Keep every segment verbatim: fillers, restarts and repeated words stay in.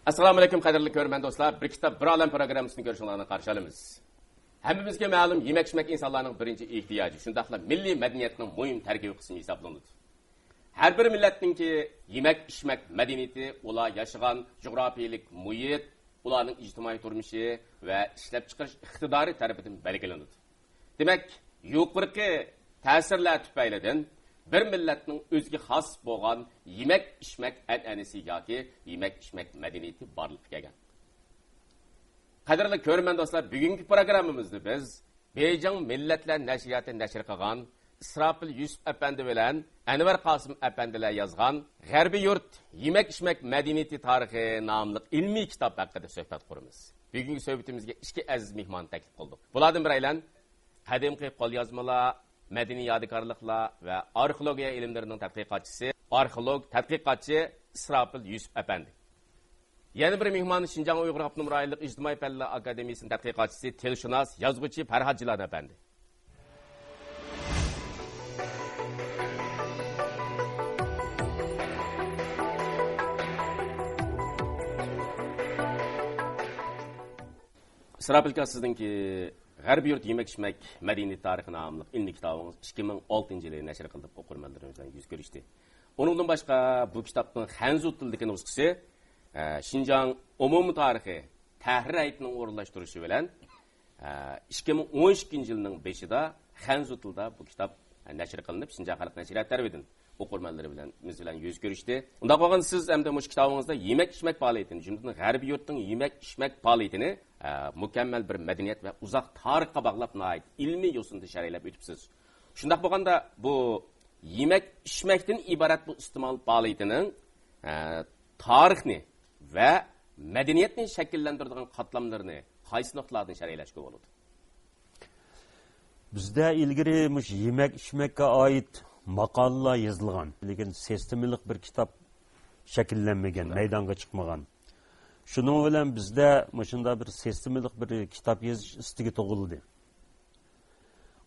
ئەسسالامۇئەلەيكۇم، قەدىرلىك كۆرۈرمەن دوستلار. بىر كىتاب، بىر ئالەم پروگراممىسىنى كۆرۈشۈڭلارنى قارشى ئالىمىز. ھەممىمىزگە مەلۇم، يېمەك-ئىچمەك ئىنسانلارنىڭ بىرىنچى ئېھتىياجى، شۇنداقلا مىللىي مەدەنىيەتنىڭ مۇھىم تەركىبىي قىسمى ھېسابلىنىدۇ. ھەر بىر مىللەتنىڭكى يېمەك-ئىچمەك مەدەنىيىتى ئۇلار ياشىغان جۇغراپىيەلىك مۇھىت، ئۇلارنىڭ ئىجتىمائىي تۇرمۇشى ۋە ئىشلەپچىقىرىش ئىقتىدارى تەرىپىدىن بەلگىلىنىدۇ. دېمەك، يۇقىرىقى تەسىرلەر تۈپەيلىدىن بىر مىللەتنىڭ ئۆزىگە خاس بولغان يېمەك-ئىچمەك ئەنئەنىسى ياكى يېمەك-ئىچمەك مەدەنىيىتى بارلىققا كەلگەن. قەدىرلىك كۆرۈرمەن دوستلار، بۈگۈنكى پروگراممىمىزدا بىز بېيجىڭ مىللەتلەر نەشرىياتى نەشر قىلغان ئىسراپىل يۈسۈپ ئەپەندى بىلەن ئەنۋەر قاسىم ئەپەندىلەر يازغان غەربىي يۇرت يېمەك-ئىچمەك مەدەنىيىتى تارىخى ناملىق ئىلمىي كىتاب ھەققىدە سۆھبەت قۇرىمىز. بۈگۈنكى سۆھبىتىمىزگە ئىككى ئەزىز مېھماننى تەكلىپ قىلدۇق. بۇلاردىن بىرەيلەن قەدىمكى قوليازمىلار، مەدەنىي يادىكارلىقلار ۋە ئارخېئولوگىيە ئىلىملىرىنىڭ تەتقىقاتچىسى، ئارخېئولوگ، تەتقىقاتچى ئىسراپىل يۈسۈپ ئەپەندى. يەنە بىر مېھمان شىنجاڭ ئۇيغۇر ئاپتونوم رايونلۇق ئىجتىمائىي پەنلەر ئاكادېمىيىسىنىڭ تەتقىقاتچىسى، تىلشۇناس، يازغۇچى پەرھات جىلان ئەپەندى. ئىسراپىل ئاكا، سىزنىڭكى غەربىي يۇرت يېمەك-ئىچمەك مەدەنىيەت تارىخى ناملىق ئىلمىي كىتابىڭىز ئىككى مىڭ ئالتىنچى يىلى نەشر قىلىنىپ، ئوقۇرمەنلىرىمىز بىلەن يۈز كۆرۈشتى. ئۇنىڭدىن باشقا، بۇ كىتابنىڭ خەنزۇ تىلىدىكى نۇسخىسى، ئە، شىنجاڭ ئومۇمىي تارىخى تەھرىر ھەيئىتىنىڭ ئورۇنلاشتۇرۇشى بىلەن، ئە، ئىككى مىڭ ئون ئىككىنچى يىلنىڭ بېشىدا خەنزۇ تىلىدا بۇ كىتاب، ئە، نەشر قىلىنىپ، شىنجاڭ خەلق نەشرىياتى تەرىپىدىن ئوقۇرمەنلىرى بىلەن، بىز بىلەن يۈز كۆرۈشتى. ئۇنداق بولغاندا، سىز ئەمدى مۇشۇ كىتابىڭىزدا يېمەك-ئىچمەك پائالىيىتىنى، جۈملىدىن غەربىي يۇرتنىڭ يېمەك-ئىچمەك پائالىيىتىنى، ئە، مۇكەممەل بىر مەدەنىيەت ۋە ئۇزاق تارىخقا باغلاپ، ناھايىتى ئىلمىي يوسۇندا شەرھلەپ ئۆتۈپسىز. شۇنداق بولغاندا، بۇ يېمەك-ئىچمەكتىن ئىبارەت بۇ ئىستېمال پائالىيىتىنىڭ، ئە، تارىخنى ۋە مەدەنىيەتنى شەكىللەندۈرىدىغان قاتلاملىرىنى قايسى نۇقتىلاردىن شەرھلەشكە بولىدۇ؟ بىزدە ئىلگىرى مۇشۇ يېمەك-ئىچمەككە ئائىت ماقالىلار يېزىلغان، لېكىن سىستېمىلىق بىر كىتاب شەكىللەنمىگەن، مەيدانغا چىقمىغان. شۇنىڭ بىلەن بىزدە مۇشۇنداق بىر سىستېمىلىق بىر كىتاب يېزىش ئىستىكى تۇغۇلدى.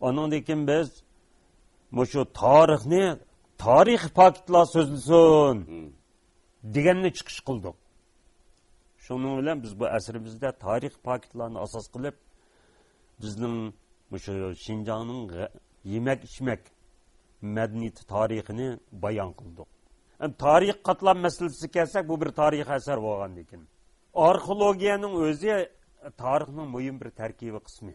ئانىڭدىن كېيىن بىز مۇشۇ تارىخنى تارىخىي پاكىتلار سۆزلىسۇن دېگەننى چىقىش قىلدۇق. شۇنىڭ بىلەن بىز بۇ ئەسىرىمىزدە تارىخىي پاكىتلارنى ئاساس قىلىپ، بىزنىڭ مۇشۇ شىنجاڭنىڭ غە-، يېمەك-ئىچمەك مەدەنىيىتى تارىخىنى بايان قىلدۇق. ئەمدى تارىخىي قاتلام مەسىلىسىگە كەلسەك، بۇ بىر تارىخىي ئەسەر بولغاندىن كېيىن، ئارخېئولوگىيەنىڭ ئۆزى تارىخنىڭ مۇھىم بىر تەركىبىي قىسمى.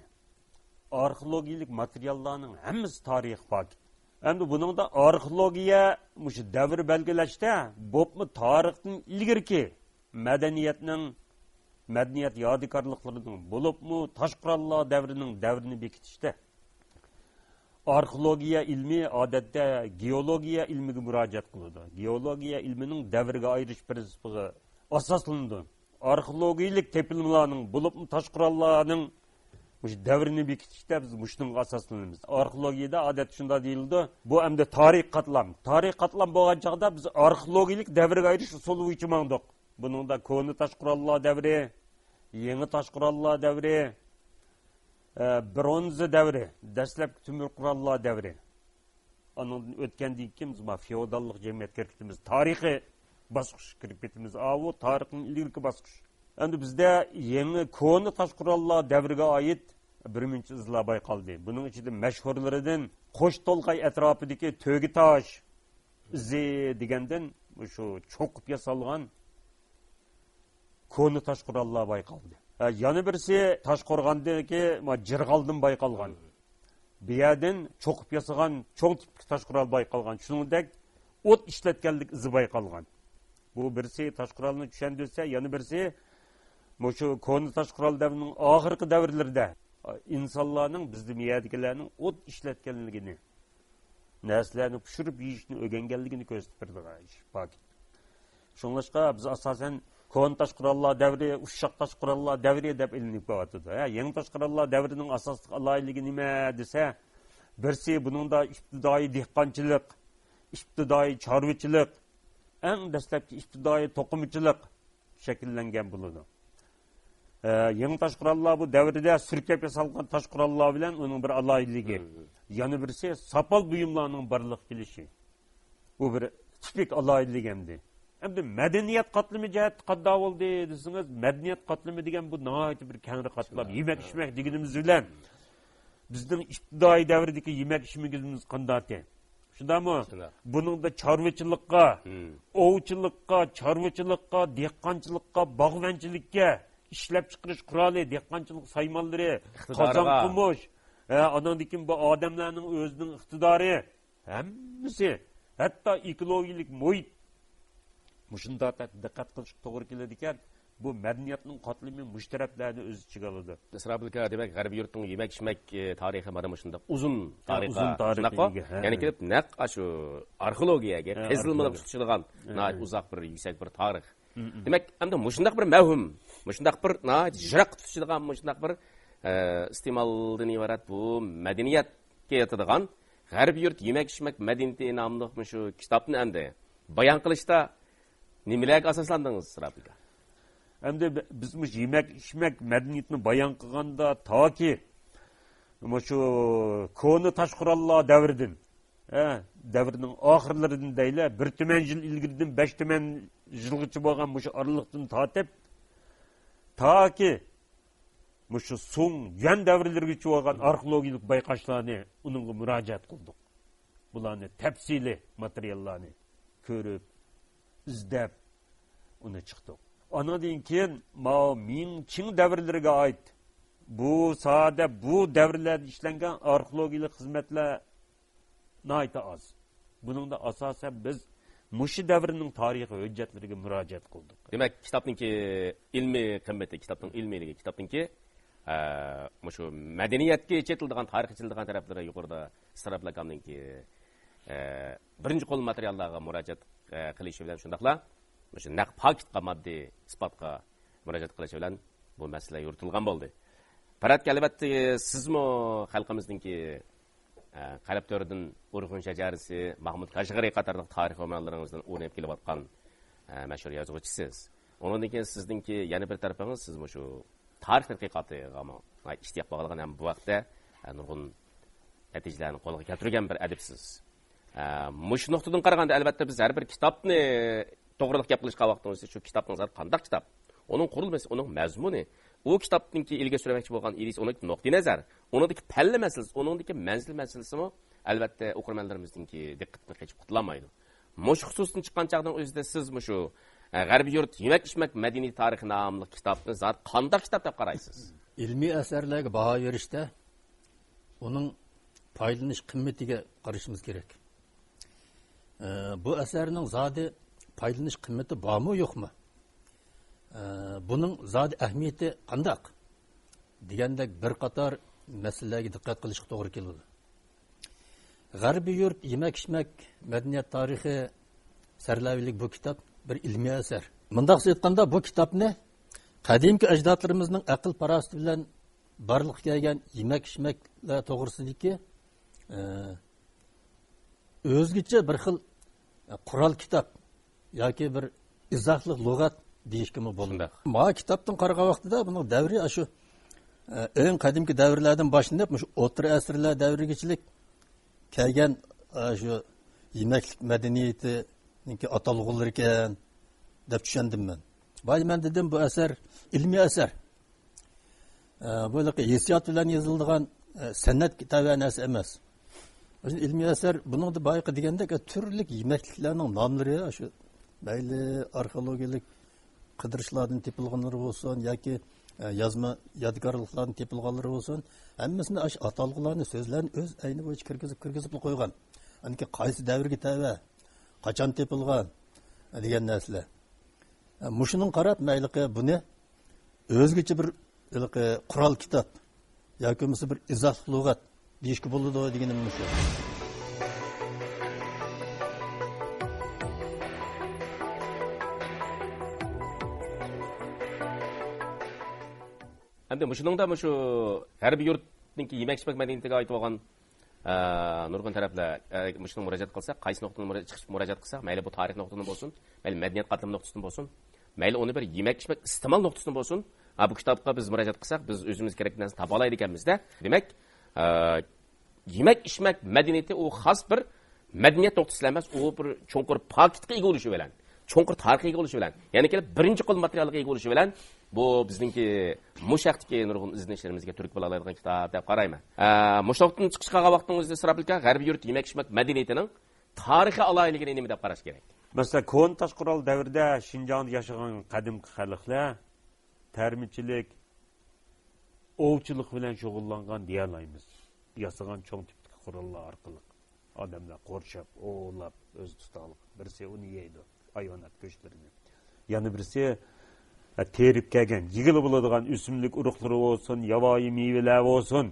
ئارخېئولوگىيەلىك ماتېرىياللارنىڭ ھەممىسى تارىخىي پاكىت. ئەمدى بۇنىڭدا ئارخېئولوگىيە مۇشۇ دەۋر بەلگىلەشتە، بولۇپمۇ تارىختىن ئىلگىرىكى مەدەنىيەتنىڭ، مەدەنىيەت يادىكارلىقلىرىنىڭ، بولۇپمۇ تاش قوراللار دەۋرىنىڭ دەۋرىنى بېكىتىشتە ئارخېئولوگىيە ئىلمى ئادەتتە گېئولوگىيە ئىلمىگە مۇراجىئەت قىلىدۇ. گېئولوگىيە ئىلمىنىڭ دەۋرگە ئايرىش پىرىنسىپىغا ئاساسلىنىدۇ. ئارخېئولوگىيەلىك تېپىلمىلارنىڭ، بولۇپمۇ تاش قوراللارنىڭ مۇشۇ دەۋرىنى بېكىتىشتە بىز مۇشۇنىڭغا ئاساسلىنىمىز. ئارخېئولوگىيەدە ئادەتتە شۇنداق دېيىلىدۇ، بۇ ئەمدى تارىخىي قاتلام. تارىخىي قاتلام بولغان چاغدا بىز ئارخېئولوگىيەلىك دەۋرگە ئايرىش ئۇسۇلى بويىچە ماڭدۇق. بۇنىڭدا كونا تاش قوراللار دەۋرى، يېڭى تاش قوراللار دەۋرى، ئە، برونزا دەۋرى، دەسلەپكى تۆمۈر قوراللار دەۋرى. ئانىڭدىن ئۆتكەندىن كېيىن بىز مانا فېئوداللىق جەمئىيەتكە كىرىپ كېتىمىز. تارىخىي باسقۇچقا كىرىپ كېتىمىز. ئاۋۇ تارىخنىڭ ئىلگىرىكى باسقۇچ. ئەمدى بىزدە يېڭى كونا تاش قوراللار دەۋرىگە ئائىت بىرمۇنچە ئىزلار بايقالدى. بۇنىڭ ئىچىدە مەشھۇرلىرىدىن قوش تولغاي ئەتراپىدىكى تۆگە تاش ئىزى دېگەندىن شۇ چوقۇپ ياسالغان كونا تاش قوراللار بايقالدى. ھە، يەنە بىرسى تاشقورغاندىكى ما جىرغالدىن بايقالغان. بۇ يەردىن چوقۇپ ياسىغان چوڭ تىپتىكى تاش قورال بايقالغان. شۇنىڭدەك ئوت ئىشلەتكەنلىك ئىزى بايقالغان. بۇ بىرسى تاش قورالنى چۈشەندۈرسە، يەنە بىرسى مۇشۇ كونا تاش قورال دەۋرىنىڭ ئاخىرقى دەۋرلىرىدە ئىنسانلارنىڭ، بىزدە مىيەدىكىلەرنىڭ ئوت ئىشلەتكەنلىكىنى، نەرسىلەرنى پىشۇرۇپ يېيىشنى ئۆگەنگەنلىكىنى كۆرسىتىپ بېرىدىغان ئىش پاكىت. شۇڭلاشقا بىز ئاساسەن كونا تاش قوراللار دەۋرى، ئۇششاق تاش قوراللار دەۋرى دەپ ئېلىنىپ كېلىۋاتىدۇ. ھە، يېڭى تاش قوراللار دەۋرىنىڭ ئاساسلىق ئالاھىدىلىكى نېمە دېسە، بىرسى بۇنىڭدا ئىپتىدائىي دېھقانچىلىق، ئىپتىدائىي چارۋىچىلىق، ئەڭ دەسلەپكى ئىپتىدائىي توقۇمىچىلىق شەكىللەنگەن بولىدۇ. ئە، يېڭى تاش قوراللار بۇ دەۋردە سۈركەپ ياسالغان تاش قوراللار بىلەن ئۇنىڭ بىر ئالاھىدىلىكى. مم. يەنە بىرسى ساپال بۇيۇملارنىڭ بارلىققا كېلىشى. بۇ بىر تىپىك ئالاھىدىلىك ئەمدى. ئەمدى مەدەنىيەت قاتلىمى جەھەتتە قانداق بولدى دېسىڭىز، مەدەنىيەت قاتلىمى دېگەن بۇ ناھايىتى بىر كەڭرى قاتلام. يېمەك ئىچمەك دېگىنىمىز بىلەن بىزنىڭ ئىپتىدائىي دەۋردىكى يېمەك ئىچمىكىمىز قانداقتى؟ شۇنداقمۇ؟ شۇنداق. بۇنىڭدا چارۋىچىلىققا، مم، ئوۋچىلىققا، چارۋىچىلىققا، دېھقانچىلىققا، باغۋەنچىلىككە، ئىشلەپچىقىرىش قورالى، دېھقانچىلىق سايمانلىرى، ئىقتىدارىغا، قازان قومۇش، ھە، ئاناندىن كېيىن بۇ ئادەملەرنىڭ ئۆزىنىڭ ئىقتىدارى، ھەممىسى، ھەتتا ئېكولوگىيەلىك مۇھىت، مۇشۇنداق دىققەت قىلىشقا توغرا كېلىدىكەن. بۇ مەدەنىيەتنىڭ قاتلىمى مۇشۇ تەرەپلەرنى ئۆز ئىچىگە ئالىدۇ. ئىسراپىل ئاكا، دېمەك، غەربىي يۇرتنىڭ يېمەك-ئىچمەك، ئى، تارىخى مانا مۇشۇنداق ئۇزۇن تارىخقا، ئۇزۇن تارىخقا، شۇنداققۇ؟ ئىگە، ھە. يەنە كېلىپ نەق ئاشۇ ئارخېئولوگىيەگە، ھە، قېزىلمىلىق ئارخېئولوگىيە، تۇتۇشىدىغان، ھە، ناھايىتى ئۇزاق بىر يۈكسەك بىر تارىخ. مم. دېمەك، ئەمدى مۇشۇنداق بىر مەۋھۇم، مۇشۇنداق بىر ناھايىتى يىراق تۇتۇشىدىغان مۇشۇنداق بىر، ئە، ئىستېمالدىن ئىبارەت بۇ مەدەنىيەتكە ياتىدىغان غەربىي يۇرت يېمەك-ئىچمەك مەدەنىيىتى ناملىق مۇشۇ كىتابنى ئەمدى بايان قىلىشتا نېمىلەرگە ئاساسلاندىڭىز، رابىكا؟ ئەمدى بى-، بىز مۇشۇ يېمەك-ئىچمەك مەدەنىيىتىنى بايان قىلغاندا، تاكى مۇشۇ كونا تاش قوراللار دەۋرىدىن، ھە، دەۋرنىڭ ئاخىرلىرىدىن دەيلى، بىر تۈمەن يىل ئىلگىرىدىن بەش تۈمەن يىلغىچە بولغان مۇشۇ ئارىلىقتىن تارتىپ، تاكى مۇشۇ سۇڭ، يۈەن دەۋرلىرىگىچە بولغان ئارخېئولوگىيەلىك بايقاشلارنى ئۇنىڭغا مۇراجىئەت قىلدۇق. بۇلارنى تەپسىلىي ماتېرىياللارنى كۆرۈپ، ئىزدەپ، ئۇنى چىقتۇق. ئانىڭدىن كېيىن ماۋۇ مىڭ چىڭ دەۋرلىرىگە ئائىت بۇ ساھەدە، بۇ دەۋرلەردە ئىشلەنگەن ئارخېئولوگىيەلىك خىزمەتلەر ناھايىتى ئاز. بۇنىڭدا ئاساسەن بىز مۇشۇ دەۋرنىڭ تارىخىي ھۆججەتلىرىگە مۇراجىئەت قىلدۇق. دېمەك، كىتابنىڭكى ئىلمىي قىممىتى، كىتابنىڭ ئىلمىيلىكى، كىتابنىڭكى، ئە، مۇشۇ مەدەنىيەتكە چېتىلىدىغان، تارىخقا چېتىلىدىغان تەرەپلىرى يۇقىرىدا ئىسراپىل ئاكامنىڭكى، ئە، بىرىنچى قول ماتېرىياللارغا مۇراجىئەت، ئە، قىلىشى بىلەن، شۇنداقلا مۇشۇ نەق پاكىتقا، ماددىي ئىسپاتقا مۇراجىئەت قىلىشى بىلەن بۇ مەسىلە يورۇتۇلغان بولدى. پەرھات، ئەلۋەتتە، سىزمۇ خەلقىمىزنىڭكى، ئە، قەلب تۆرىدىن ئۇرغۇن شەجەرىسى، ماھمۇد كاشغىرى قاتارلىق تارىخ رومانلىرىڭىزدىن ئۇرۇنۇپ كېلىۋاتقان، ئە، مەشھۇر يازغۇچىسىز. ئۇنىڭدىن كېيىن سىزنىڭكى يەنە بىر تەرىپىڭىز، سىز مۇشۇ تارىخ تەتقىقاتىغا ئىشتىياق باغلىغان ھەم بۇ ھەقتە، ئە، نۇرغۇن نەتىجىلەرنى قولغا كەلتۈرگەن بىر ئەدىبسىز. ئە، مۇشۇ نۇقتىدىن قارىغاندا، ئەلۋەتتە، بىز ھەر بىر كىتابنى توغرىلىق گەپ قىلىشقان ۋاقتىمىزدا، شۇ كىتابنىڭ زادى قانداق كىتاب، ئۇنىڭ قۇرۇلمىسى، ئۇنىڭ مەزمۇنى، ئۇ كىتابنىڭكى ئىلگىرى سۈرمەكچى بولغان ئىدىيىسى، ئۇنىڭدىكى نۇقتىئىنەزەر، ئۇنىڭدىكى پەللە مەسىلىسى، ئۇنىڭدىكى مەنزىل مەسىلىسىمۇ، ئەلۋەتتە، ئوقۇرمەنلىرىمىزنىڭكى دىققىتىدىن قېچىپ قۇتۇلالمايدۇ. مۇشۇ خۇسۇسىدىن چىققان چاغنىڭ ئۆزىدە سىز مۇشۇ، ئە، غەربىي يۇرت يېمەك-ئىچمەك مەدەنىيىتى تارىخى ناملىق كىتابنى زادى قانداق كىتاب دەپ قارايسىز؟ ئىلمىي ئەسەرلەرگە باھا بېرىشتە ئۇنىڭ پايدىلىنىش قىممىتىگە قارىشىمىز كېرەك. ئە، بۇ ئەسەرنىڭ زادى پايدىلىنىش قىممىتى بارمۇ، يوقمۇ؟ ئە، بۇنىڭ زادى ئەھمىيىتى قانداق؟ دېگەندەك بىر قاتار مەسىلىلەرگە دىققەت قىلىشقا توغرا كېلىدۇ. غەربىي يۇرت يېمەك-ئىچمەك مەدەنىيەت تارىخى سەرلەۋھىلىك بۇ كىتاب بىر ئىلمىي ئەسەر. مۇنداقچە ئېيتقاندا، بۇ كىتابنى قەدىمكى ئەجدادلىرىمىزنىڭ ئەقىل-پاراسىتى بىلەن بارلىققا كەلگەن يېمەك-ئىچمەكلەر توغرىسىدىكى، ئە، ئۆزگىچە بىر خىل، ئە، قورال كىتاب ياكى بىر ئىزاھلىق لۇغەت دېيىشكىمۇ بولىدۇ. شۇنداق. ماۋۇ كىتابتىن قارىغان ۋاقتىدا بۇنىڭ دەۋرى ئاشۇ، ئە، ئەڭ قەدىمكى دەۋرلەردىن باشلىنىپ، مۇشۇ ئوتتۇرا ئەسىرلەر دەۋرىگىچىلىك كەلگەن، ئە، شۇ يېمەكلىك مەدەنىيىتىنىڭكى ئاتالغۇلىرىكەن دەپ چۈشەندىم مەن. بايا مەن دېدىم، بۇ ئەسەر ئىلمىي ئەسەر. ئە، بۇ ھېلىقى ھېسسىيات بىلەن يېزىلىدىغان، ئە، سەنئەت تەۋە نەرسە ئەمەس. ئىلمىي ئەسەر، بۇنىڭدا بايىقى دېگەندەك، ئە، تۈرلۈك يېمەكلىكلەرنىڭ ناملىرى، شۇ مەيلى ئارخېئولوگىيەلىك قىدىرىشلاردىن تېپىلغانلىرى بولسۇن ياكى، ئە، يازما يادىكارلىقلاردىن تېپىلغانلىرى بولسۇن، ھەممىسىنى ئاشۇ ئاتالغۇلارنى، سۆزلەرنى ئۆز ئەينى بويىچە كىرگۈزۈپ، كىرگۈزۈپلا قويغان. ئەنكى قايسى دەۋرگە تەۋە، قاچان تېپىلغان، ئە، دېگەن نەرسىلەر. ئە، مۇشۇنىڭغا قاراپ، مەيلىقى بۇنى ئۆزگىچە بىر ھېلىقى قورال كىتاب ياكى بولمىسا بىر ئىزاھلىق لۇغەت دېيىشكە بولىدۇ دېگىنىم مۇشۇ. ئەمدى مۇشۇنىڭدا مۇشۇ غەربىي يۇرتنىڭكى يېمەك-ئىچمەك مەدەنىيىتىگە ئائىت بولغان ئە، نۇرغۇن تەرەپلەر، ئە، مۇشۇنى مۇراجىئەت قىلساق، قايسى نۇقتىدىن مۇرا-، چىقىش، مۇراجىئەت قىلساق، مەيلى بۇ تارىخ نۇقتىدىن بولسۇن، مەيلى مەدەنىيەت قاتلىمى نۇقتىسىدىن بولسۇن، مەيلى ئۇنى بىر يېمەك-ئىچمەك ئىستېمال نۇقتىسىدىن بولسۇن، ھە، بۇ كىتابقا بىز مۇراجىئەت قىلساق، بىز ئۆزىمىز كېرەك نەرسىنى تاپالايدىكەنمىز-دە. دېمەك، ئە، يېمەك-ئىچمەك مەدەنىيىتى ئۇ خاس بىر مەدەنىيەت نۇقتىسى ئەمەس، ئۇ بىر چوڭقۇر پاكىتقا ئىگە بولۇشى بىلەن، چوڭقۇر تارىخقا ئىگە بولۇشى بىلەن، يەنە كېلىپ بىرىنچى قول ماتېرىيالغا ئىگە بولۇشى بىلەن، بۇ بىزنىڭكى مۇشۇ ھەقتىكى نۇرغۇن ئىزدىنىشلىرىمىزگە تۈرتكە بولالايدىغان كىتاب دەپ قارايمەن. ئە، مۇشۇ نۇقتىدىن چىقىشقا قالغان ۋاقتىڭىزدا، ئىسراپىل ئاكا، غەربىي يۇرت يېمەك-ئىچمەك مەدەنىيىتىنىڭ تارىخىي ئالاھىدىلىكىنى نېمە دەپ قاراش كېرەك؟ مەسىلەن، كونا تاشقورال دەۋرىدە شىنجاڭدا ياشىغان قەدىمكى خەلقلەر تەرمىچىلىك، ئوۋچىلىق بىلەن شۇغۇللانغان دېيەلايمىز. ياسىغان چوڭ تىپتىكى قوراللار ئارقىلىق ئادەملەر قورشاپ، ئوۋلاپ، ئۆزى تۇتالىق. بىرسى ئۇنى يەيدۇ، ھايۋانات گۆشلىرىنى. يەنە بىرسى، ھە، تېرىپ كەلگەن، يېگىلى بولىدىغان ئۆسۈملۈك ئۇرۇقلىرى بولسۇن، ياۋايى مېۋىلەر بولسۇن،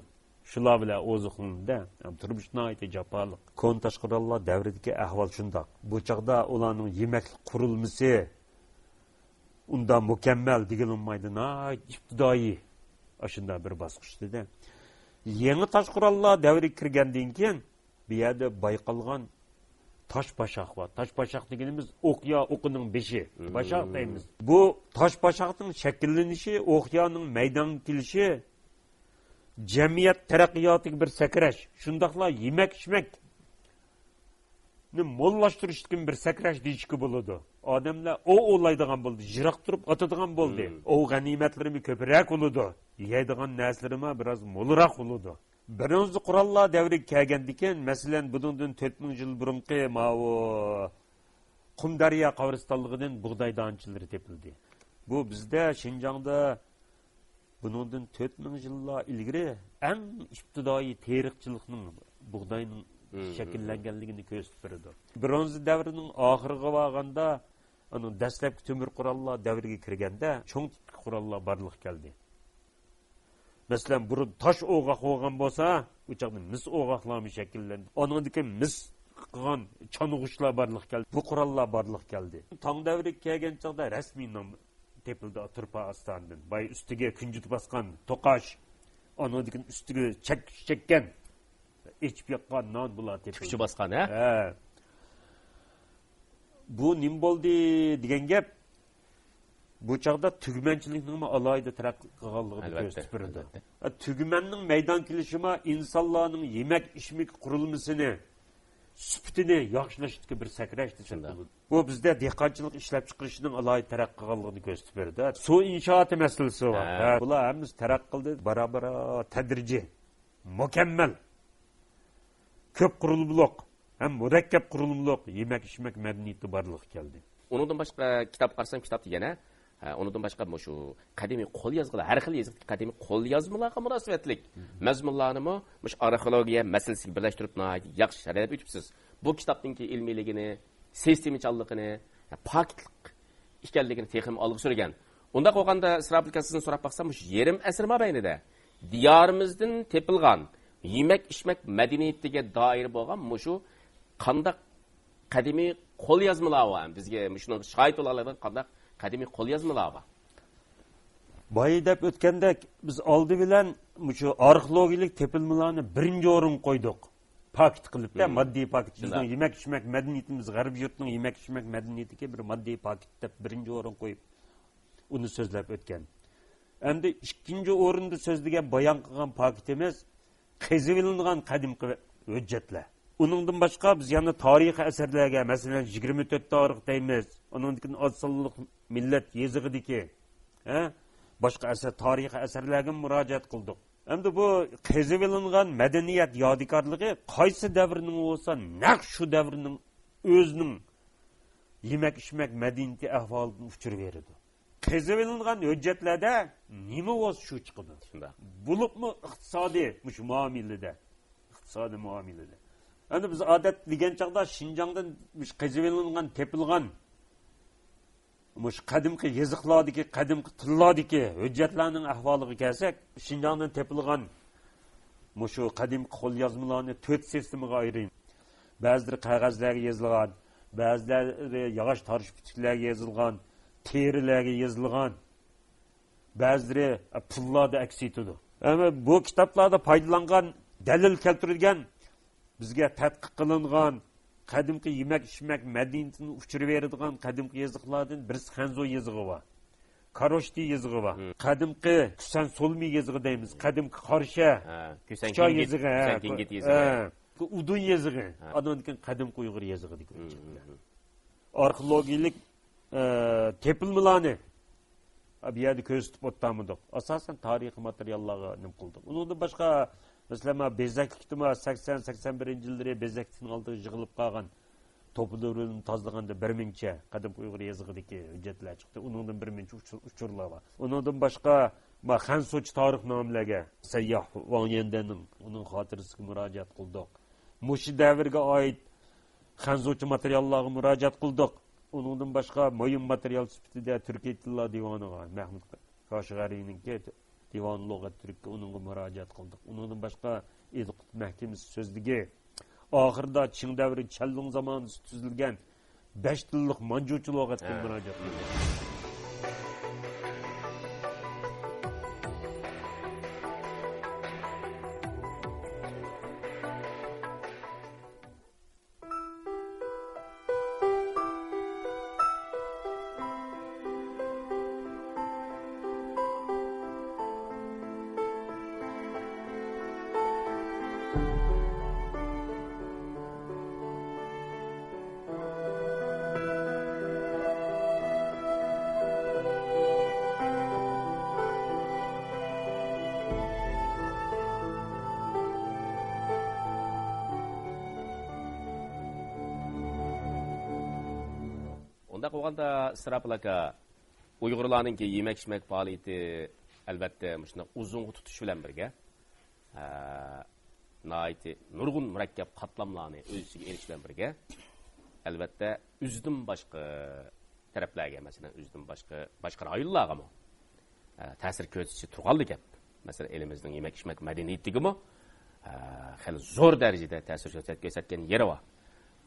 شۇلار بىلەن ئوزۇقلىنىدۇ. ھەم تۇرمۇش ناھايىتى جاپالىق. كونا تاشقوراللار دەۋرىدىكى ئەھۋال شۇنداق. بۇ چاغدا ئۇلارنىڭ يېمەكلىك قۇرۇلمىسى ئۇنداق مۇكەممەل دېگىلى بولمايدۇ، ناھايىتى ئىپتىدائىي ئاشۇنداق بىر باسقۇچتىدە. يېڭى تاشقوراللار دەۋرىگە كىرگەندىن كېيىن، بۇ يەردە بايقالغان تاش باشاق بار. تاش باشاق دېگىنىمىز ئوقيا ئوقىنىڭ بېشى. باشاق دەيمىز. بۇ تاش باشاقنىڭ شەكىللىنىشى، ئوقيانىڭ مەيدانغا كېلىشى، جەمئىيەت تەرەققىياتىغا بىر سەكرەش، شۇنداقلا يېمەك-ئىچمەكنى موللاشتۇرۇشتىكى بىر سەكرەش دېيىشكە بولىدۇ. ئادەملەر ئوۋ ئوۋلايدىغان بولدى، يىراق تۇرۇپ ئاتىدىغان بولدى. ئوۋ غەنىيمەتلىرىمۇ كۆپرەك بولىدۇ. يەيدىغان نەرسىلىرىمۇ بىراز مولراق بولىدۇ. برونزا قوراللار دەۋرىگە كەلگەندىكىن، مەسىلەن، بۇنىڭدىن تۆت مىڭ يىل بۇرۇنقى ماۋۇ قۇمدەريا قەبرىستانلىقىدىن بۇغداي دانىچىلىرى تېپىلدى. بۇ بىزدە شىنجاڭدا بۇنىڭدىن تۆت مىڭ يىللار ئىلگىرى ئەڭ ئىپتىدائىي تېرىقچىلىقنىڭ، بۇغداينىڭ شەكىللەنگەنلىكىنى كۆرسىتىپ بېرىدۇ. برونزا دەۋرىنىڭ ئاخىرىغا بارغاندا، ئۇنىڭ دەسلەپكى تۆمۈر قوراللار دەۋرىگە كىرگەندە، چوڭ تىپتىكى قوراللار بارلىققا كەلدى. مەسىلەن، بۇرۇن تاش ئوغاق بولغان بولسا، ئۇ چاغدا مىس ئوغاقلارمۇ شەكىللەندى. ئانىڭدىن كېيىن مىس قىلغان چانغۇچلار بارلىققا كەلدى. بۇ قوراللار بارلىققا كەلدى. تاڭ دەۋرىگە كەلگەن چاغدا رەسمىي نام تېپىلدى تۇرپان ئاستانىدىن. باي ئۈستىگە كۈنجۈت باسقان توقاچ، ئانىڭدىن كېيىن ئۈستىگە چەك چەككەن، ئېچىپ ياققان نان بۇلار تېپىلدى. تىككۈچە باسقان، ھە؟ ھە. بۇ نېمە بولدى دېگەن گەپ، بۇ چاغدا تۈگمەنچىلىكنىڭمۇ ئالاھىدە تەرەققىي قىلغانلىقىنى ئەلۋەتتە، كۆرسىتىپ بېرىدۇ. ئەلۋەتتە. ئە، تۈگمەننىڭ مەيدانغا كېلىشىمۇ ئىنسانلارنىڭ يېمەك-ئىچمەك قۇرۇلمىسىنى، سۈپىتىنى ياخشىلاشتىكى بىر سەكرەش دېسەك بولىدۇ. بۇ بىزدە دېھقانچىلىق ئىشلەپچىقىرىشنىڭ ئالاھىدە تەرەققىي قىلغانلىقىنى كۆرسىتىپ بېرىدۇ. سۇ ئىنشائاتى مەسىلىسى بار. ھە. ھە، بۇلار ھەممىسى تەرەققىي قىلدى، بارا-بارا تەدرىجىي. مۇكەممەل، كۆپ قۇرۇلمىلىق ھەم مۇرەككەپ قۇرۇلمىلىق يېمەك-ئىچمەك مەدەنىيىتى بارلىققا كەلدى. ئۇنىڭدىن باشقا كىتاب قارىسام، كىتابتا يەنە، ھە، ئۇنىڭدىن باشقا مۇشۇ قەدىمىي قول يازغىلار، ھەر خىل يېزىقتىكى قەدىمىي قول يازمىلارغا مۇناسىۋەتلىك مەزمۇنلارنىمۇ مۇشۇ ئارخېئولوگىيە مەسىلىسىگە بىرلەشتۈرۈپ ناھايىتى ياخشى سەرلەپ ئۆتۈپسىز. بۇ كىتابنىڭكى ئىلمىيلىكىنى، سىستېمىچانلىقىنى، پاكىتلىق ئىكەنلىكىنى تېخىمۇ ئالغا سۈرگەن. ئۇنداق بولغاندا، ئىسراپىل ئاكا، سىزدىن سوراپ باقسام، مۇشۇ يېرىم ئەسىر مابەينىدە دىيارىمىزدىن تېپىلغان يېمەك-ئىچمەك مەدەنىيىتىگە دائىر بولغان مۇشۇ قانداق قەدىمىي قوليازمىلار بار؟ بىزگە مۇشۇنىڭغا شاھىت بولالايدىغان قانداق قەدىمىي قوليازمىلار بار؟ بايا دەپ ئۆتكەندەك، بىز ئالدى بىلەن مۇشۇ ئارخېئولوگىيەلىك تېپىلمىلارنى بىرىنچى ئورۇنغا قويدۇق. پاكىت قىلىپ، مم. ماددىي پاكىت. شۇنداق. بىزنىڭ يېمەك-ئىچمەك مەدەنىيىتىمىز، غەربىي يۇرتنىڭ يېمەك-ئىچمەك مەدەنىيىتىگە بىر ماددىي پاكىت دەپ بىرىنچى ئورۇن قويۇپ، ئۇنى سۆزلەپ ئۆتكەن. ئەمدى ئىككىنچى ئورۇندا سۆزلىگەن، بايان قىلغان پاكىتىمىز قېزىۋېلىنغان قەدىمكى ھۆججەتلەر. ئۇنىڭدىن باشقا بىز يەنە تارىخىي ئەسەرلەرگە، مەسىلەن، يىگىرمە تۆت تارىخ دەيمىز، ئۇنىڭدىن كېيىن ئاز سانلىق مىللەت يېزىقىدىكى، ھە، باشقا ئەسەر، تارىخىي ئەسەرلەرگە مۇراجىئەت قىلدۇق. ئەمدى بۇ قېزىۋېلىنغان مەدەنىيەت يادىكارلىقى قايسى دەۋرنىڭ بولسا، نەق شۇ دەۋرنىڭ ئۆزىنىڭ يېمەك-ئىچمەك مەدەنىيىتى ئەھۋالىدىن ئۇچۇر بېرىدۇ. قېزىۋېلىنغان ھۆججەتلەردە نېمە بولسا شۇ چىقىدۇ. شۇنداق. بولۇپمۇ ئىقتىسادىي، مۇشۇ مۇئامىلىدە، ئىقتىسادىي مۇئامىلىدە. ئەمدى بىز ئادەتتە دېگەن چاغدا شىنجاڭدىن مۇشۇ قېزىۋېلىنغان، تېپىلغان، مۇشۇ قەدىمكى يېزىقلاردىكى، قەدىمكى تىللاردىكى ھۆججەتلەرنىڭ ئەھۋالىغا كەلسەك، شىنجاڭدىن تېپىلغان مۇشۇ قەدىمكى قوليازمىلارنى تۆت سىستېمىغا ئايرىيمىز. بەزىلىرى قەغەزلەرگە يېزىلغان، بەزىلىرى ياغاچ تارىش پۈتۈكلەرگە يېزىلغان، تېرىلەرگە يېزىلغان، بەزىلىرى پۇللاردا ئەكس ئېتىدۇ. ئەمما بۇ كىتابلاردا پايدىلانغان، دەلىل كەلتۈرۈلگەن بىزگە تەتقىق قىلىنغان قەدىمكى يېمەك-ئىچمەك مەدەنىيىتىنى ئۇچۇر بېرىدىغان قەدىمكى يېزىقلاردىن بىرسى خەنزۇ يېزىقى بار. كاروشتى يېزىقى بار. مم. قەدىمكى كۈسەن سولمى يېزىقى دەيمىز. قەدىمكى قارشە، ھە، كۈسەن كۇچا كېڭگىت، يېزىقى، ھە، كۈسەن كېڭگىت يېزىقى. ھە، ئۇدۇن يېزىقى. ھە. ئاندىن كېيىن قەدىمكى ئۇيغۇر يېزىقى دېگەن. مم. ئارخېئولوگىيەلىك ئە، تېپىلمىلارنى بۇ يەردە كۆرسىتىپ ئولتۇرمىدۇق. ئاساسەن تارىخىي ماتېرىياللارغا نېمە قىلدۇق. ئۇنىڭدىن باشقا، مەسىلەن، مانا بېزەكلىكتىمۇ سەكسەن، سەكسەن بىرىنچى يىللىرى بېزەكلىكنىڭ ئالدىغا يىغىلىپ قالغان توپا دورىنى تازىلىغاندا بىر مىڭچە قەدىمكى ئۇيغۇر يېزىقىدىكى ھۆججەتلەر چىقتى. ئۇنىڭدىن بىر مىڭچە ئۇچۇر-، ئۇچۇرلار بار. ئۇنىڭدىن باشقا، ما، خەنزۇچە تارىخنامىلەرگە سەيياھ ۋاڭ يەندەننىڭ، ئۇنىڭ خاتىرىسىگە مۇراجىئەت قىلدۇق. مۇشۇ دەۋرگە ئائىت خەنزۇچە ماتېرىياللارغا مۇراجىئەت قىلدۇق. ئۇنىڭدىن باشقا، مۇھىم ماتېرىيال سۈپىتىدە تۈركىي تىللار دىۋانىغا، مەھمۇت كاشغەرىنىڭكى دىۋان لۇغەت تۈرككە، ئۇنىڭغا مۇراجىئەت قىلدۇق. ئۇنىڭدىن باشقا، ئىدىقۇت مەھكىمىسى سۆزلۈكى، ئاخىرىدا چىڭ دەۋرى چەنلۇڭ زامانىسى تۈزۈلگەن بەش تىللىق مانجۇچە لۇغەتكە مۇراجىئەت قىلدۇق. ئۇنداق بولغاندا، ئىسراپىل ئاكا، ئۇيغۇرلارنىڭكى يېمەك-ئىچمەك پائالىيىتى، ئەلۋەتتە، مۇشۇنداق ئۇزۇنغا تۇتۇش بىلەن بىرگە، ئە، ناھايىتى نۇرغۇن مۇرەككەپ قاتلاملارنى ئۆز ئىچىگە ئېلىش بىلەن بىرگە، ئەلۋەتتە، ئۆزىدىن باشقا تەرەپلەرگە، مەسىلەن، ئۆزىدىن باشقا، باشقا رايونلارغىمۇ، ئە، تەسىر كۆرسىتىشى تۇرغانلا گەپ. مەسىلەن، ئېلىمىزنىڭ يېمەك-ئىچمەك مەدەنىيىتىگىمۇ، ئە، خېلى زور دەرىجىدە تەسىر كۆرسەتكەن يېرى بار.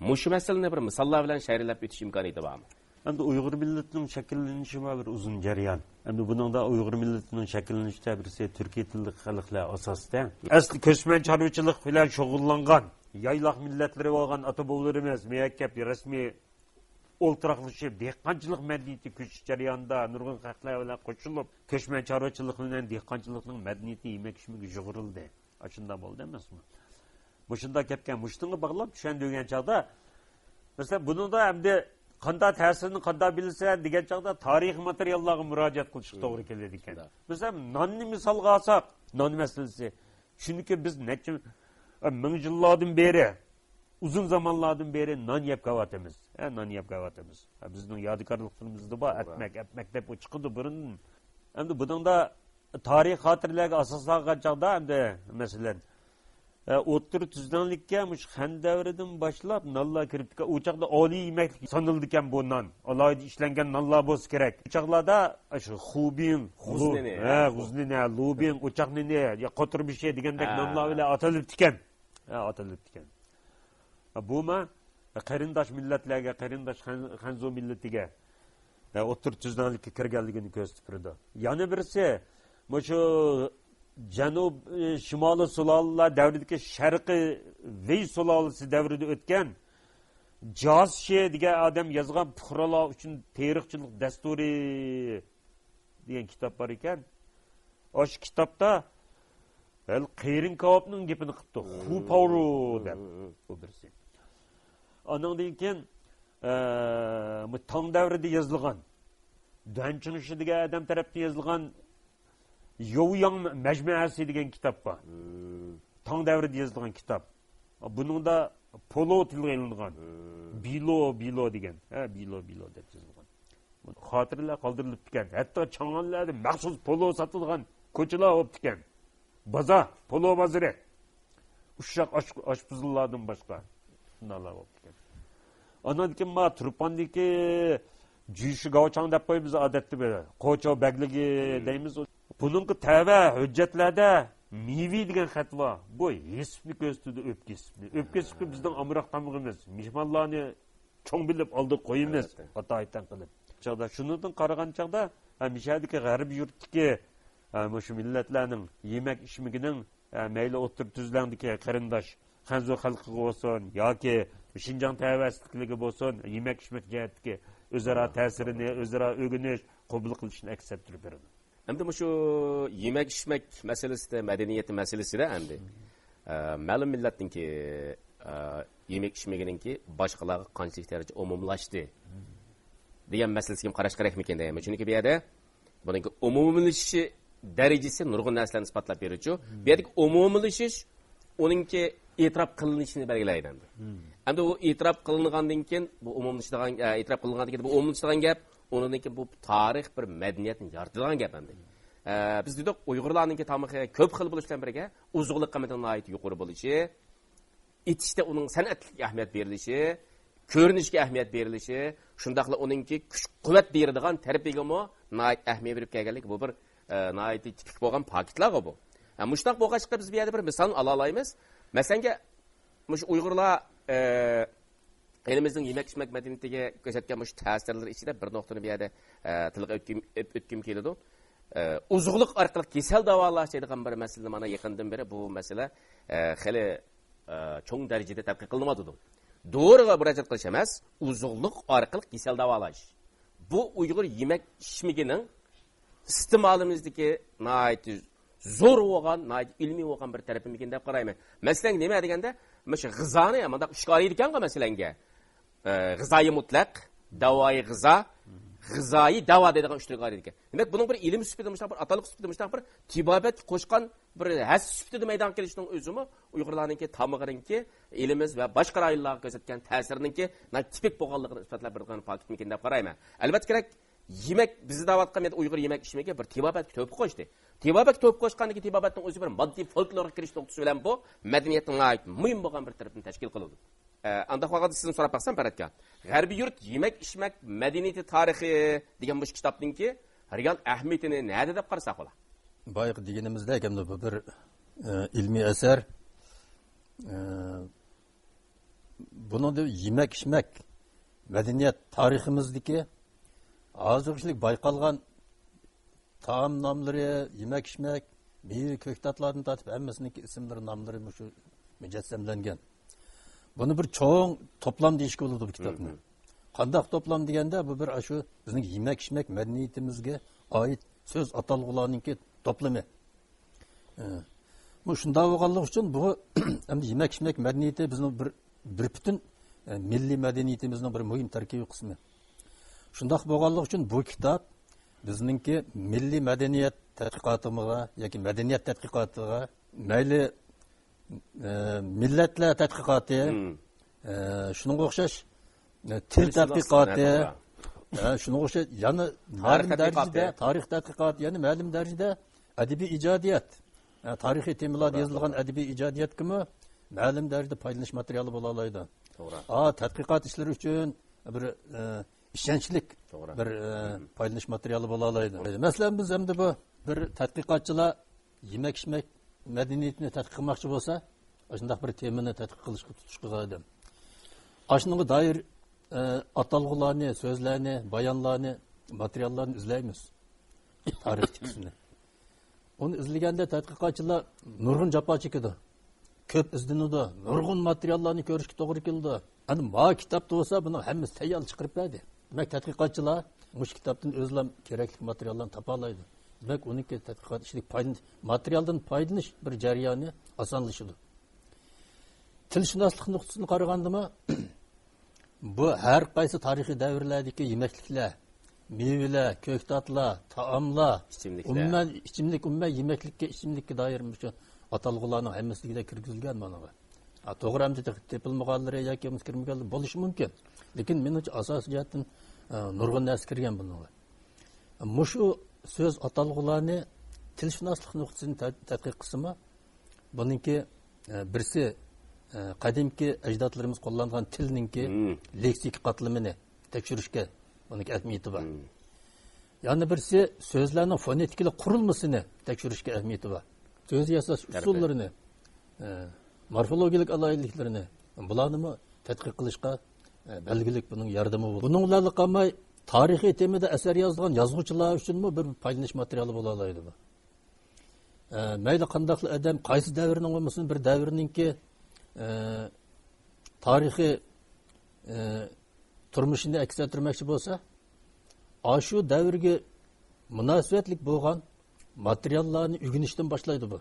مۇشۇ مەسىلىنى بىر مىساللار بىلەن شەرھلەپ ئۆتۈش ئىمكانىيىتى بارمۇ؟ ئەمدى ئۇيغۇر مىللىتىنىڭ شەكىللىنىشى بار بىر ئۇزۇن جەريان. ئەمدى بۇنىڭدا ئۇيغۇر مىللىتىنىڭ شەكىللىنىشىدە بىرسى تۈركىي تىللىق خەلقلەر ئاساسىدا. ئەسلى كۆچمەن چارۋىچىلىق بىلەن شۇغۇللانغان يايلاق مىللەتلىرى بولغان ئاتا-بوۋىلىرىمىز مۇرەككەپ رەسمىي ئولتۇراقلىشىپ، دېھقانچىلىق مەدەنىيىتى كۆچۈش جەريانىدا نۇرغۇن خەقلەر بىلەن قوشۇلۇپ، كۆچمەن چارۋىچىلىق بىلەن دېھقانچىلىقنىڭ مەدەنىيىتى، يېمەك-ئىچمىكى يۇغۇرۇلدى. ئاشۇنداق بولدى ئەمەسمۇ؟ مۇشۇنداق كەتكەن، مۇشۇنىڭغا باغلاپ چۈشەندۈرگەن چاغدا، مەسىلەن، بۇنىڭدا ئەمدى قانداق تەسىرنى قانداق بىلىسەن دېگەن چاغدا، تارىخىي ماتېرىياللارغا مۇراجىئەت قىلىشقا توغرا كېلىدىكەن. شۇنداق. مەسىلەن، ناننى مىسالغا ئالساق، نان مەسىلىسى. چۈنكى بىز نەچچە مىڭ يىللاردىن بېرى، ئۇزۇن زامانلاردىن بېرى نان يەپ كېلىۋاتىمىز. ھە، نان يەپ كېلىۋاتىمىز. ھە، بىزنىڭ يادىكارلىقلىرىمىزدا بار، توغرا. ئەتمەك، ئەپمەك دەپ ئۇ چىقىدۇ بۇرۇندىن. ئەمدى بۇنىڭدا تارىخىي خاتىرىلەرگە ئاساسلانغان چاغدا، ئەمدى، مەسىلەن، ئە، ئوتتۇرا تۈزلەڭلىككە مۇشۇ خەن دەۋرىدىن باشلاپ نانلار كىرىپ كەلگەن. ئۇ چاغدا ئالىي يېمەكلىك سانىلىدىكەن بۇ نان. ئالاھىدە ئىشلەنگەن نانلار بولسا كېرەك. ئۇ چاغلاردا شۇ خۇبىڭ، غۇز لۇ-، نېنى، ھە، ھە، غۇز نېنى، لۇبىڭ، ئوچاق نېنى، يا قوتۇر بېشى دېگەندەك ھە، نانلار ھە. بىلەن ئاتىلىپتىكەن. ھە، ئاتىلىپتىكەن. ھە، بۇمۇ قېرىنداش مىللەتلەرگە، قېرىنداش خەن-، خەنزۇ مىللىتىگە، ھە، ئوتتۇرا تۈزلەڭلىككە كىرگەنلىكىنى كۆرسىتىپ بېرىدۇ. يەنە بىرسى، مۇشۇ جەنۇب، ئى، شىمالىي سۇلالىلەر دەۋرىدىكى شەرقىي ۋېي سۇلالىسى دەۋرىدە ئۆتكەن جازشى دېگەن ئادەم يازغان پۇقرالار ئۈچۈن تېرىقچىلىق دەستۇرى دېگەن كىتاب بار ئىكەن. ئاشۇ كىتابتا ھېلى قېرىن كاۋاپنىڭ گېپىنى قىپتۇ. خۇ پاۋرۇ دەپ. بۇ بىرسى. ئانىڭدىن كېيىن، ئە، بۇ تاڭ دەۋرىدە يېزىلغان، دۇەن چىڭشى دېگەن ئادەم تەرەپتىن يېزىلغان يوۋياڭ مەجمۇئەسى دېگەن كىتاب بار. تاڭ دەۋرىدە يېزىلغان كىتاب. بۇنىڭدا پولو تىلغا ئېلىنغان. بىلو، بىلو دېگەن. ھە، بىلو، بىلو دەپ يېزىلغان. خاتىرىلەر قالدۇرۇلۇپتىكەن. ھەتتا چاڭانلاردا مەخسۇس پولو ساتىدىغان كوچىلار بوپتىكەن. بازار، پولو بازىرى. ئۇششاق ئاش-، ئاشپۇزۇللاردىن باشقا. شۇنداقلار بوپتىكەن. ئانان كېيىن ما تۇرپاندىكى جۈيشى گاۋچاڭ دەپ قويىمىز ئادەتتە بىر. قوچو بەگلىكى دەيمىز. بۇنىڭغا تەۋە ھۆججەتلەردە مىۋى دېگەن خەت بار. بۇ ھېسىپنى كۆرسىتىدۇ، ئۆپكە ھېسىپنى. ئۆپكە ھېسىپى بىزنىڭ ئامراق تامىقىمىز. مېھمانلارنى چوڭ بىلىپ ئالدىغا قويىمىز. ئەلۋەتتە. ئاتايتەن قىلىپ. چاغدا شۇنىڭدىن قارىغان چاغدا، ھە، مىشەدىكى غەربىي يۇرتتىكى، ھە، مۇشۇ مىللەتلەرنىڭ يېمەك ئىچمىكىنىڭ، ھە، مەيلى ئوتتۇرا تۈزلەڭدىكى قېرىنداش خەنزۇ خەلقىگە بولسۇن ياكى شىنجاڭ تەۋەسىدىكىلىرىگە بولسۇن، يېمەك ئىچمەك جەھەتتىكى ئۆزئارا تەسىرىنى، ئۆزئارا ئۆگىنىش، قوبۇل قىلىشنى ئەكس ئەتتۈرۈپ بېرىدۇ. ئەمدى مۇشۇ يېمەك ئىچمەك مەسىلىسىدە، مەدەنىيەت مەسىلىسىدە ئەمدى، ئە، مەلۇم مىللەتنىڭكى، ئە، يېمەك ئىچمىكىنىڭكى باشقىلارغا قانچىلىك دەرىجە ئومۇملاشتى؟ دېگەن مەسىلىسىگە قاراش كېرەكمىكىن دەيمەن. چۈنكى بۇ يەردە بۇنىڭكى ئومۇملىشىشى دەرىجىسى نۇرغۇن نەرسىلەرنى ئىسپاتلاپ بېرىدۇ. بۇ يەردىكى ئومۇملىشىش ئۇنىڭكى ئېتىراپ قىلىنىشىنى بەلگىلەيدۇ ئەمدى. ئەمدى ئۇ ئېتىراپ قىلىنغاندىن كېيىن بۇ ئومۇملىشىدىغان، ئە، ئېتىراپ قىلىنغاندىن كېيىن بۇ ئومۇملىشىدىغان گەپ، ئۇنىڭدىن كېيىن بۇ تارىخ بىر مەدەنىيەتنى يارىتىدىغان گەپ ئەمدى. ئە، بىز دېدۇق، ئۇيغۇرلارنىڭكى تامىقى كۆپ خىل بولۇش بىلەن بىرگە ئوزۇقلۇق قىممىتىنىڭ ناھايىتى يۇقىرى بولۇشى، ئېتىشتە ئۇنىڭ سەنئەتلىككە ئەھمىيەت بېرىلىشى، كۆرۈنۈشكە ئەھمىيەت بېرىلىشى، شۇنداقلا ئۇنىڭكى كۈچ-قۇۋۋەت بېرىدىغان تەرىپىگىمۇ ناھايىتى ئەھمىيەت بېرىپ كەلگەنلىكى بۇ بىر، ئە، ناھايىتى تىپىك بولغان پاكىتلارغۇ بۇ. ئە، مۇشۇنداق بولغاچقا بىز بۇ يەردە بىر مىسال ئالالايمىز. مەسىلەنگە، مۇشۇ ئۇيغۇرلار، ئە، ئېلىمىزنىڭ يېمەك-ئىچمەك مەدەنىيىتىگە كۆرسەتكەن مۇشۇ تەسىرلىرى ئىچىدە بىر نۇقتىنى بۇ يەردە، ئە، تىلغا ئۆتكۈم-، ئۆت-، ئۆتكۈم كېلىدۇ. ئە، ئوزۇقلۇق ئارقىلىق كېسەل داۋالاش دەيدىغان بىر مەسىلىنى مانا يېقىندىن بېرى بۇ مەسىلە، ئە، خېلى، ئە، چوڭ دەرىجىدە تەتقىق قىلىنىۋاتىدۇ. دورىغا مۇراجىئەت قىلىش ئەمەس، ئوزۇقلۇق ئارقىلىق كېسەل داۋالاش. بۇ ئۇيغۇر يېمەك-ئىچمىكىنىڭ ئىستېمالىمىزدىكى ناھايىتى زور بولغان، ناھايىتى ئىلمىي بولغان بىر تەرىپىمىكىن دەپ قارايمەن. مەسىلەن، نېمە دېگەندە، مۇشۇ غىزانى مۇنداق ئۈچكە ئايرىيدىكەنغۇ، مەسىلەنگە، ئە، غىزايى مۇتلەق، داۋايى غىزا، غىزايى داۋا دەيدىغان ئۈچ تۈرگە ئايرىيدىكەن. دېمەك، بۇنىڭ بىر ئىلىم سۈپىتىدە مۇشۇنداق بىر ئاتالغۇ سۈپىتىدە مۇشۇنداق بىر تېبابەتكە قوشقان بىر ھەسسە سۈپىتىدە مەيدانغا كېلىشىنىڭ ئۆزىمۇ ئۇيغۇرلارنىڭكى تامىقىنىڭكى ئېلىمىز ۋە باشقا رايونلارغا كۆرسەتكەن تەسىرىنىڭكى ناھايىتى تىپىك بولغانلىقىنى ئىسپاتلاپ بېرىدىغان پاكىتمىكىن دەپ قارايمەن. ئەلۋەتتە كېرەك، يېمەك، بىز دەۋاتقان يەردە ئۇيغۇر يېمەك ئىچمىكى بىر تېبابەتكە تۆھپە قوشتى. تېبابەتكە تۆھپە قوشقاندىن كېيىن تېبابەتنىڭ ئۆزى بىر ماددىي فولكلورغا كىرىش نۇقتىسى بىلەن بۇ مەدەنىيەتنىڭ ناھايىتى مۇھىم بولغان بىر تەرىپىنى تەشكىل قىلىدۇ. ئە، ئانداق ۋاقىتتا سىزدىن سوراپ باقسام، پەرھاتكا، غەربىي يۇرت يېمەك ئىچمەك مەدەنىيىتى تارىخى دېگەن مۇشۇ كىتابنىڭكى رېئال ئەھمىيىتىنى نەدە دەپ قارىساق بولا؟ بايىقى دېگىنىمىزدەك، ئەمدى بۇ بىر، ئە، ئىلمىي ئەسەر. ئە، بۇنىڭدا يېمەك-ئىچمەك، مەدەنىيەت تارىخىمىزدىكى ھازىرغىچىلىك بايقالغان تائام ناملىرى، يېمەك-ئىچمەك، مېۋە، كۆكتاتلاردىن تارتىپ ھەممىسىنىڭكى ئىسىملىرى، ناملىرى مۇشۇ مۇجەسسەملەنگەن. بۇنى بىر چوڭ توپلام دېيىشكە بولىدۇ بۇ كىتابنى. قانداق توپلام دېگەندە، بۇ بىر ئاشۇ بىزنىڭ يېمەك-ئىچمەك مەدەنىيىتىمىزگە ئائىت سۆز ئاتالغۇلارنىڭكى توپلىمى. ئە، بۇ شۇنداق بولغانلىقى ئۈچۈن بۇ ئەمدى يېمەك-ئىچمەك مەدەنىيىتى بىزنىڭ بىر، بىر پۈتۈن، ئە، مىللىي مەدەنىيىتىمىزنىڭ بىر مۇھىم تەركىبىي قىسمى. شۇنداق بولغانلىقى ئۈچۈن بۇ كىتاب بىزنىڭكى مىللىي مەدەنىيەت تەتقىقاتىغا ياكى مەدەنىيەت تەتقىقاتىغا، مەيلى، ئە، مىللەتلەر تەتقىقاتى، ئە، شۇنىڭغا ئوخشاش، ئە، تىل تەتقىقاتى، ئە، شۇنىڭغا ئوخشاش يەنە مەلۇم دەرىجىدە تارىخ تەتقىقاتى، يەنە مەلۇم دەرىجىدە ئەدەبىي ئىجادىيەت، ئە، تارىخىي تېمىلاردا يېزىلغان ئەدەبىي ئىجادىيەتكىمۇ مەلۇم دەرىجىدە پايدىلىنىش ماتېرىيالى بولالايدۇ. توغرا. ئا، تەتقىقات ئىشلىرى ئۈچۈن بىر، ئە، ئىشەنچلىك بىر، ئە، پايدىلىنىش ماتېرىيالى بولالايدۇ. مەسىلەن، بىز ئەمدى بۇ بىر تەتقىقاتچىلار يېمەك-ئىچمەك مەدەنىيىتىنى تەتقىق قىلماقچى بولسا، ئاشۇنداق بىر تېمىنى تەتقىق قىلىشقا تۇتۇشقا زادى. ئاشۇنىڭغا دائىر، ئە، ئاتالغۇلارنى، سۆزلەرنى، بايانلارنى، ماتېرىياللارنى ئىزلەيمىز. تارىختىكىسىنى. ئۇنى ئىزلىگەندە تەتقىقاتچىلار نۇرغۇن جاپا چېكىدۇ. كۆپ ئىزدىنىدۇ. نۇرغۇن ماتېرىياللارنى كۆرۈشكە توغرا كېلىدۇ. ئەنە ما كىتابتا بولسا بۇنىڭ ھەممىسى تەييار چىقىرىپ بەردى. دېمەك، تەتقىقاتچىلار مۇشۇ كىتابتىن ئۆزلەم كېرەكلىك ماتېرىياللارنى تاپالايدۇ. دېمەك، ئۇنىڭكى تەتقىقات ئىشىدىكى پايدىلىنىش، ماتېرىيالدىن پايدىلىنىش بىر جەريانى ئاسانلىشىدۇ. تىلشۇناسلىق نۇقتىسىدىن قارىغاندىمۇ، بۇ ھەر قايسى تارىخىي دەۋرلەردىكى يېمەكلىكلەر، مېۋىلەر، كۆكتاتلار، تائاملار، ئىچىملىكلەر. ئومۇمەن ئىچىملىك، ئومۇمەن يېمەكلىككە، ئىچىملىككە دائىر مۇشۇ ئاتالغۇلارنىڭ ھەممىسى دېگۈدەك كىرگۈزۈلگەن مانىغا. ھە، توغرا، ئەمدى تېخى تېپىلمىغانلىرى ياكى بولمىسا كىرمىگەنلىرى بولۇشى مۇمكىن. لېكىن مېنىڭچە ئاساسىي جەھەتتىن، ئە، نۇرغۇن نەرسە كىرگەن بۇنىڭغا. مۇشۇ سۆز ئاتالغۇلارنى تىلشۇناسلىق نۇقتىسىدىن تە-، تەتقىق قىلسىمۇ، بۇنىڭكى، ئە، بىرسى، ئە، قەدىمكى ئەجدادلىرىمىز قوللانغان تىلنىڭكى لېكسىكا قاتلىمىنى تەكشۈرۈشكە بۇنىڭكى ئەھمىيىتى بار. يەنە بىرسى سۆزلەرنىڭ فونېتىكىلىق قۇرۇلمىسىنى تەكشۈرۈشكە ئەھمىيىتى بار. سۆز ياساش ئۇسۇللىرىنى، ئە، مورفولوگىيەلىك ئالاھىدىلىكلىرىنى، بۇلارنىمۇ تەتقىق قىلىشقا، ئە، بەلگىلىك بۇنىڭ ياردىمى بولىدۇ. بۇنىڭ بىلەنلا قالماي، تارىخىي تېمىدا ئەسەر يازىدىغان يازغۇچىلار ئۈچۈنمۇ بىر پايدىلىنىش ماتېرىيالى بولالايدۇ بۇ. ئە، مەيلى قانداقلا ئادەم، قايسى دەۋرنىڭ بولمىسۇن، بىر دەۋرنىڭكى، ئە، تارىخىي، ئە، تۇرمۇشىنى ئەكس ئەتتۈرمەكچى بولسا، ئاشۇ دەۋرگە مۇناسىۋەتلىك بولغان ماتېرىياللارنى ئۆگىنىشتىن باشلايدۇ بۇ.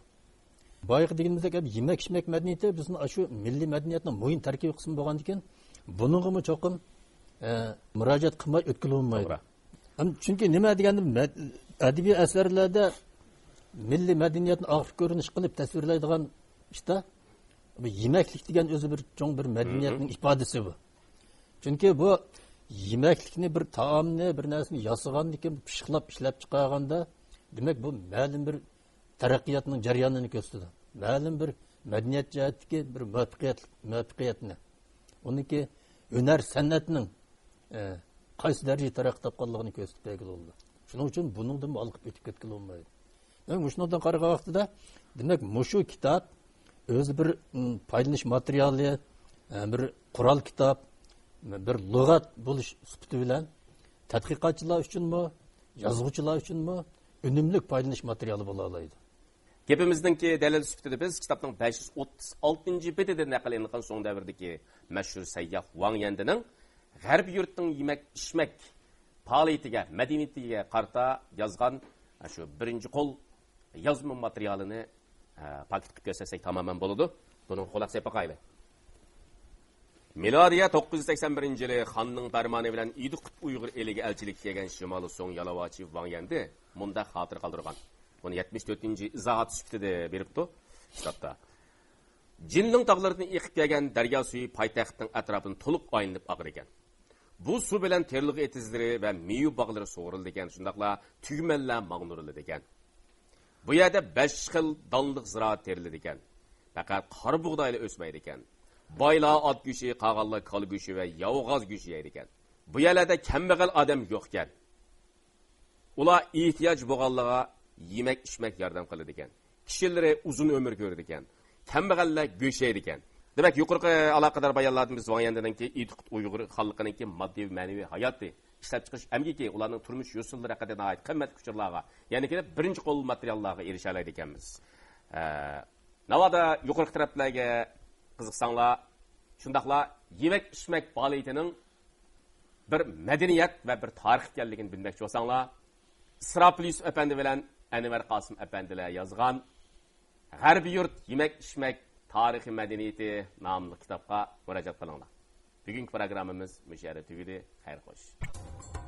بايىقى دېگىنىمىزدەك، يېمەك-ئىچمەك مەدەنىيىتى بىزنىڭ ئاشۇ مىللىي مەدەنىيەتنىڭ مۇھىم تەركىبىي قىسمى بولغاندىكىن، بۇنىڭغىمۇ چوقۇم ئە، مۇراجىئەت قىلماي ئۆتكىلى بولمايدۇ. توغرا. ئەم، چۈنكى نېمە دېگەندە، مەد-، ئەدەبىي ئەسەرلەردە مىللىي مەدەنىيەتنى ئاخىر كۆرۈنۈش قىلىپ تەسۋىرلەيدىغان ئىشتا، بۇ يېمەكلىك دېگەن ئۆزى بىر چوڭ بىر مەدەنىيەتنىڭ ئىپادىسى بۇ. چۈنكى بۇ يېمەكلىكنى، بىر تائامنى، بىر نەرسىنى ياسىغاندىن كېيىن پىششىقلاپ ئىشلەپ چىقارغاندا، دېمەك، بۇ مەلۇم بىر تەرەققىياتنىڭ جەريانىنى كۆرسىتىدۇ. مەلۇم بىر مەدەنىيەت جەھەتتىكى بىر مۇۋەپپەقىيەت، مۇۋەپپەقىيەتنى. ئۇنىڭكى ھۈنەر سەنئەتنىڭ، ئە، قايسى دەرىجىدە تەرەققىي تاپقانلىقىنى كۆرسىتىپ بەرگىلى بولىدۇ. شۇنىڭ ئۈچۈن بۇنىڭدىن ھالقىپ ئۆتۈپ كەتكىلى بولمايدۇ. دېمەك، مۇشۇنىڭدىن قارىغان ۋاقتىدا، دېمەك، مۇشۇ كىتاب ئۆزى بىر، م، پايدىلىنىش ماتېرىيالى، ئە، بىر قورال كىتاب، بىر لۇغەت بولۇش سۈپىتى بىلەن تەتقىقاتچىلار ئۈچۈنمۇ، يازغۇچىلار ئۈچۈنمۇ ئۈنۈملۈك پايدىلىنىش ماتېرىيالى بولالايدۇ. گېپىمىزنىڭكى دەلىلى سۈپىتىدە بىز كىتابنىڭ بەش يۈز ئوتتۇز ئالتىنچى بېتىدە نەقىل ئېلىنغان سوڭ دەۋردىكى مەشھۇر سەيياھ ۋاڭ يەندىنىڭ غەربىي يۇرتنىڭ يېمەك-ئىچمەك پائالىيىتىگە، مەدەنىيىتىگە قارىتا يازغان شۇ بىرىنچى قول يازما ماتېرىيالىنى، ئە، پاكىت قىلىپ كۆرسەتسەك تامامەن بولىدۇ. بۇنىڭغا قۇلاق سېلىپ باقايلى. مىلادىيە توققۇز يۈز سەكسەن بىرىنچى يىلى خاننىڭ پەرمانى بىلەن ئىدىقۇت ئۇيغۇر ئېلىگە ئەلچىلىككە كەلگەن شىمالىي سوڭ يالاۋاچى ۋاڭ يەندى مۇنداق خاتىرە قالدۇرغان. بۇنى يەتمىش تۆتىنچى ئىزاھات سۈپىتىدە بېرىپتۇ كىتابتا. جىنلىڭ تاغلىرىدىن ئېقىپ كەلگەن دەريا سۈيى پايتەختنىڭ ئەتراپىنى تولۇق ئايلىنىپ ئاقىدىكەن. بۇ سۇ بىلەن تېرىلغۇ ئېتىزلىرى ۋە مېۋە باغلىرى سۇغىرىلىدىكەن، شۇنداقلا تۈگمەنلەر ماڭدۇرۇلىدىكەن. بۇ يەردە بەش خىل دانلىق زىرائەت تېرىلىدىكەن. پەقەت قارا بۇغدايلا ئۆسمەيدىكەن. بايلار ئات گۆشى، قالغانلار كالا گۆشى ۋە ياۋىغاز گۆشى يەيدىكەن. بۇ يەرلەردە كەمبەغەل ئادەم يوقكەن. ئۇلار ئېھتىياج بولغانلىرىغا يېمەك-ئىچمەك ياردەم قىلىدىكەن. كىشىلىرى ئۇزۇن ئۆمۈر كۆرىدىكەن. كەمبەغەللەر گۆش يەيدىكەن. دېمەك، يۇقىرىقى ئالاقىدار بايانلاردىن بىز ۋاڭ يەندىنىڭكى ئىدىقۇت ئۇيغۇر خانلىقىنىڭكى ماددىي ۋە مەنىۋى ھاياتى، ئىشلەپچىقىرىش ئەمگىكى، ئۇلارنىڭ تۇرمۇش يوسۇنلىرى ھەققىدە ناھايىتى قىممەتلىك ئۇچۇرلارغا، يەنى كېلىپ بىرىنچى قول ماتېرىياللارغا ئېرىشەلەيدىكەنمىز. ئە، ناۋادا يۇقىرىقى تەرەپلەرگە قىزىقساڭلار، شۇنداقلا يېمەك-ئىچمەك پائالىيىتىنىڭ بىر مەدەنىيەت ۋە بىر تارىخ ئىكەنلىكىنى بىلمەكچى بولساڭلار، ئىسراپىل يۈسۈپ ئەپەندى بىلەن ئەنۋەر قاسىم ئەپەندىلەر يازغان غەربىي يۇرت يېمەك-ئىچمەك تارىخىي مەدەنىيىتى ناملىق كىتابقا مۇراجىئەت قىلىڭلار. بۈگۈنكى پروگراممىمىز مۇشۇ يەردە تۈگىدى. خەير خوش.